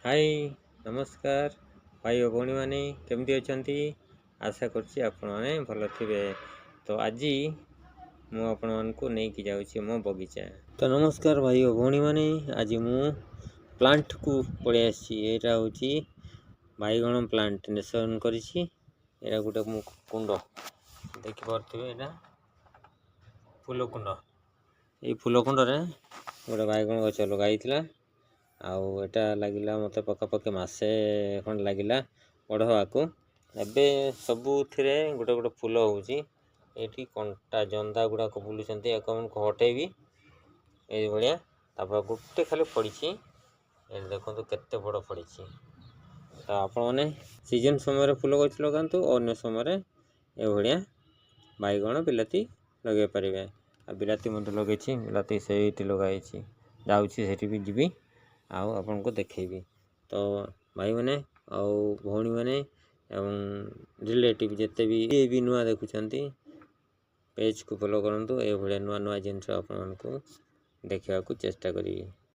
High, ନମସ୍କାର ଭାଇ ଓ ଭଉଣୀମାନେ, କେମିତି ଅଛନ୍ତି? ଆଶା କରୁଛି ଆପଣମାନେ ଭଲ ଥିବେ। ତ ଆଜି ମୁଁ ଆପଣମାନଙ୍କୁ ନେଇକି ଯାଉଛି ମୋ ବଗିଚା। ତ ନମସ୍କାର ଭାଇ ଓ ଭଉଣୀମାନେ, ଆଜି ମୁଁ ପ୍ଲାଣ୍ଟକୁ ପଳେଇ ଆସିଛି। ଏଇଟା ହେଉଛି ବାଇଗଣ ପ୍ଲାଣ୍ଟ ନେସନ କରିଛି। ଏଇଟା ଗୋଟେ ମୁଁ କୁଣ୍ଡ ଦେଖିପାରୁଥିବେ, ଏଇଟା ଫୁଲ କୁଣ୍ଡ। ଏଇ ଫୁଲ କୁଣ୍ଡରେ ଗୋଟେ ବାଇଗଣ ଗଛ ଲଗା ହେଇଥିଲା ଆଉ ଏଇଟା ଲାଗିଲା ମୋତେ ପାଖାପାଖି ମାସେ ଖଣ୍ଡେ ଲାଗିଲା ବଡ଼ ହେବାକୁ। ଏବେ ସବୁଥିରେ ଗୋଟେ ଗୋଟେ ଫୁଲ ହେଉଛି। ଏଇଠି କଣ୍ଟା ଜନ୍ଦା ଗୁଡ଼ାକ ବୁଲୁଛନ୍ତି, ୟାକୁ ଆମକୁ ହଟେଇବି ଏଇଭଳିଆ। ତାପରେ ଗୋଟେ ଖାଲି ଫଳିଛି, ଏଇଠି ଦେଖନ୍ତୁ କେତେ ବଡ଼ ଫଳିଛି। ତ ଆପଣମାନେ ସିଜନ୍ ସମୟରେ ଫୁଲ ଗଛ ଲଗାନ୍ତୁ, ଅନ୍ୟ ସମୟରେ ଏଭଳିଆ ବାଇଗଣ, ବିଲାତି ଲଗାଇ ପାରିବେ। ଆଉ ବିଲାତି ମଧ୍ୟ ଲଗେଇଛି, ବିଲାତି ସେଇଠି ଲଗା ହେଇଛି। ଯାଉଛି ସେଠି ବି ଯିବି ଆଉ ଆପଣଙ୍କୁ ଦେଖେଇବି। ତ ଭାଇମାନେ ଆଉ ଭଉଣୀମାନେ ଏବଂ ରିଲେଟିଭ୍ ଯେତେ ବି ଯିଏ ବି ନୂଆ ଦେଖୁଛନ୍ତି, ପେଜ୍କୁ ଫଲୋ କରନ୍ତୁ। ଏଇଭଳିଆ ନୂଆ ନୂଆ ଜିନିଷ ଆପଣମାନଙ୍କୁ ଦେଖିବାକୁ ଚେଷ୍ଟା କରିବି।